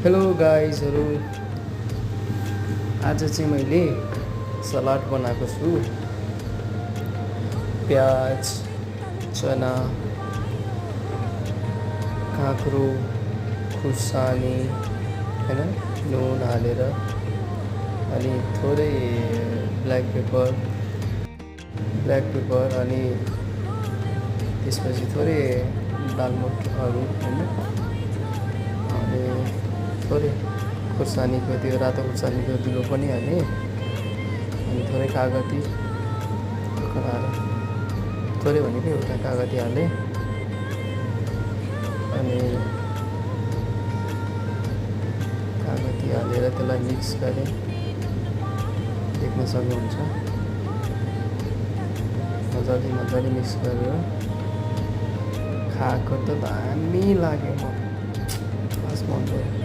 Hello गाइजहरू, आज चाहिँ मैले सलाद बनाएको छु। प्याज, चना, काँक्रो, खुर्सानी हैन, नुन हालेर अनि थोरै ब्ल्याक पेपर अनि त्यसपछि थोरै दालमोठहरू हैन, अनि थोरै खुर्सानीको त्यो रातो खुर्सानीको धुलो पनि हालेँ, अनि थोरै कागती थोरै भनेको एउटा कागती हालेँ, अनि कागती हालेर त्यसलाई मिक्स गरेँ। देख्न सक्नुहुन्छ, मजाले मिक्स गरेर खाएको त दामी लाग्यो। म खास मन पऱ्यो।